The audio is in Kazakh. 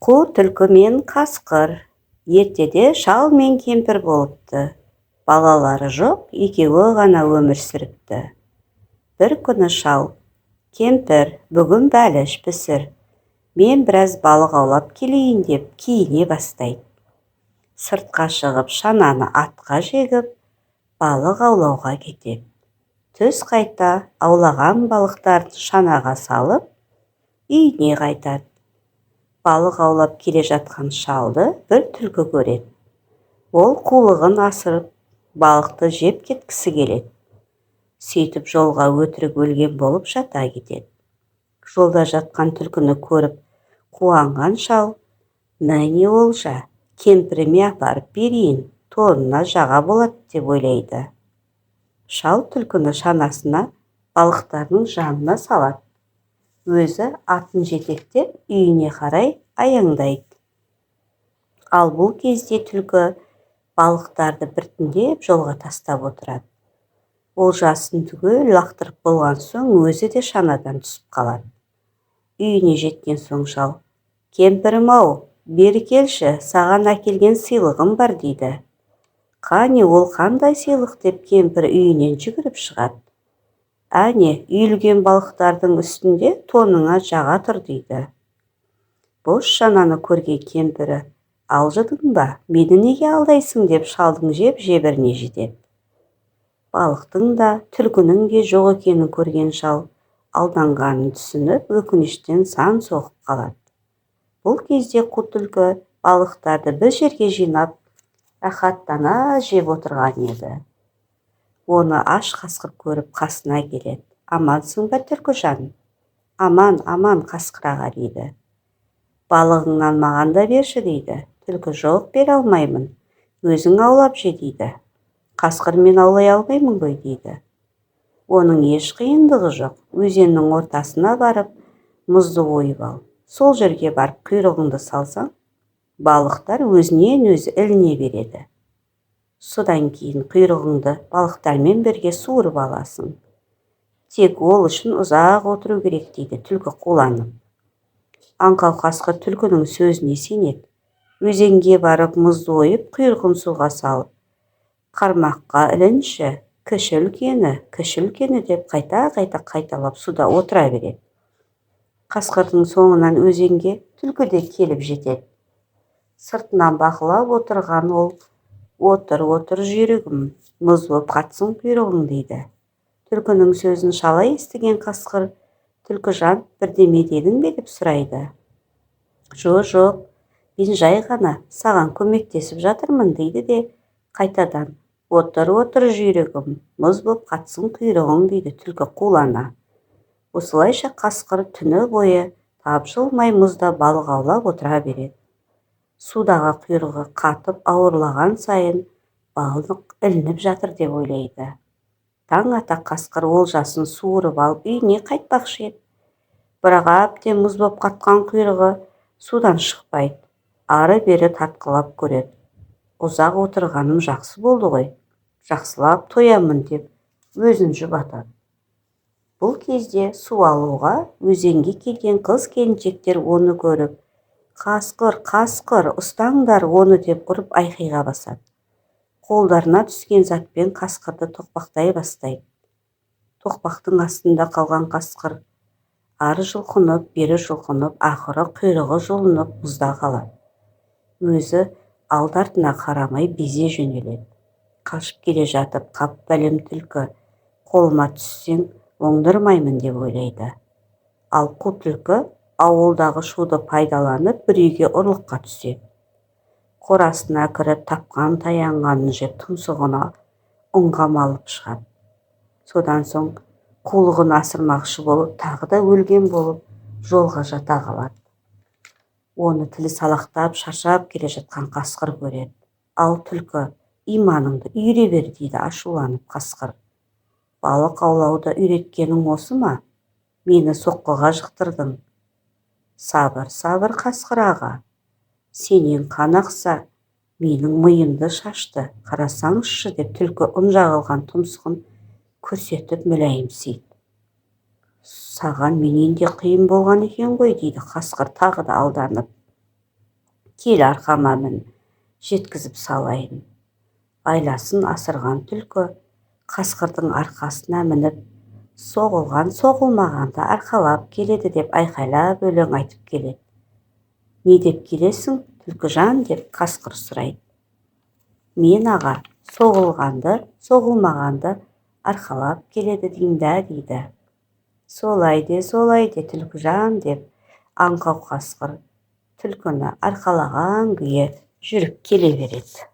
Қу түлкі мен қасқыр. Ертеде шал мен кемпір болыпты. Балалары жоқ, екеуі ғана өмір сүріпті. Бір күні шал: «Кемпір, бүгін бәліш пісір, мен біраз балық аулап келейін», – деп киіне бастайды. Сыртқа шығып, шананы атқа жегіп, балық аулауға кетеді. Түс қайта аулаған балықтарын шанаға салып, үйіне қайтады. Балық аулап келе жатқан шалды бір түлкі көреді. Ол қулығын асырып, балықты жеп кеткісі келеді. Сөйтіп, жолға өтірік өлген болып жата кетеді. Жолда жатқан түлкіні көріп қуанған шал: «Міне олжа, кемпіріме апарып берейін, тонына жаға болады», – деп ойлайды. Шал түлкіні шанасына, балықтардың жанына салады. Өзі атын жетектеп, үйіне қарай аяңдайды. Ал бұл кезде түлкі балықтарды біртіндеп жолға тастап отырады. Олжасын түгел лақтырып болған соң, өзі де шанадан түсіп қалады. Үйіне жеткен соң шал: «Кемпірім-ау, бері келші, саған әкелген сыйлығым бар», – дейді. «Қане, ол қандай сыйлық?» – деп кемпір үйінен жүгіріп шығады. «Әне, үйілген балықтардың үстінде, тоныңа жаға тұр», – дейді. Бос шананы көрген кемпірі: «Алжыдың ба? Мені неге алдайсың?» – деп шалдың жеп-жебіріне жетеді. Балықтың да, түлкінің де жоқ екенін көрген шал алданғанын түсініп, өкініштен сан соғып қалады. Бұл кезде қу түлкі балықтарды бір жерге жинап, рахаттана жеп отырған еді. Оны аш қасқыр көріп, қасына келеді. «Амансың ба, түлкіжан?» «Аман, аман, қасқыр аға», – дейді. «Балығыңнан маған да берші», – дейді. Түлкі: «Жоқ, бере алмаймын, өзің аулап же», – дейді. Қасқыр: «Мен аулай алмаймын ғой», – дейді. «Оның еш қиындығы жоқ. Өзеннің ортасына барып, мұзды ойып ал. Сол жерге барып құйрығыңды салсаң, балықтар өзінен өзі іліне береді. Содан кейін құйрығыңды балықтармен бірге суырып аласың. Тек ол үшін ұзақ отыру керек», – дейді түлкі қуланып. Аңқау қасқыр түлкінің сөзіне сенеді. Өзенге барып, мұзды ойып, құйрығын суға салып, «Қармаққа ілінші, кіші үлкені, кіші үлкені», – деп қайта-қайта қайталап, суда отыра береді. Қасқырдың соңынан өзенге түлкі де келіп жетеді. Сыртынан бақылап отырған ол: «Отыр, отыр, жүйрігім, мұз боп қатсын құйрығың», – дейді. Түлкінің сөзін шала естіген қасқыр: «Түлкіжан, бірдеме дедің бе?» – деп сұрайды. «Жо, жоқ, мен жай ғана саған көмектесіп жатырмын», – дейді де, қайтадан: «Отыр, отыр, жүйрігім, мұз боп қатсын құйрығың», – дейді түлкі қулана. Осылайша қасқыр түні бойы тапжылмай мұзда балық аулап отыра береді. Судағы құйрығы қатып ауырлаған сайын, балық ілініп жатыр деп ойлайды. Таң ата қасқыр олжасын суырып алып, үйіне қайтпақшы еді. Бірақ әбден мұз боп қатқан құйрығы судан шықпайды. Ары-бері тартқылап көреді. «Ұзақ отырғаным жақсы болды ғой, жақсылап тоямын», – деп өзін жұбатады. Бұл кезде су алуға өзенге келген қыз-келіншектер оны көріп: «Қасқыр, қасқыр, ұстаңдар оны!» – деп ұрып айқайға басады. Қолдарына түскен затпен қасқырды тоқпақтай бастайды. Тоқпақтың астында қалған қасқыр ары жұлқынып, бері жұлқынып, ақыры құйрығы жұлынып, мұзда қалады. Өзі алды-артына қарамай безе жөнеледі. Қашып келе жатып: «Қап, бәлем, түлкі, қолыма түссең, оңдырмаймын», – деп ойлайды. Ал қу түлкі ауылдағы шуды пайдаланып, бір үйге ұрлыққа түседі. Қорасына кіріп, тапқан-таянғанын жеп, тұмсығына ұнға малып шығады. Содан соң қулығын асырмақшы болып, тағы да өлген болып жолға жата қалады. Оны тілі салақтап, шаршап келе жатқан қасқыр көреді. «Ал, түлкі, иманыңды үйіре бер», – дейді ашуланып қасқыр. «Балық аулауды үйреткенің осы ма? Мені соққыға жықтырдың». «Сабыр, сабыр, қасқыр аға. Сенен қан ақса, менің миымды шашты, қарасаңызшы», – деп түлкі ұн жағылған тұмсығын көрсетіп мүләйімсиді. «Саған менен де қиын болған екен ғой», – дейді қасқыр тағы да алданып. Кел, арқама мін, жеткізіп салайын. Айласын асырған түлкі қасқырдың арқасына мініп, «Соғылған соғылмағанды арқалап келеді» деп айқайлап өлең айтып келеді. «Не деп келесің, түлкіжан?» – деп қасқыр сұрайды. «Мен, аға, соғылғанды соғылмағанды арқалап келеді деймін да», – дейді. «Солай де, солай де, түлкіжан», – деп аңқау қасқыр түлкіні арқалаған күйі жүріп келе береді.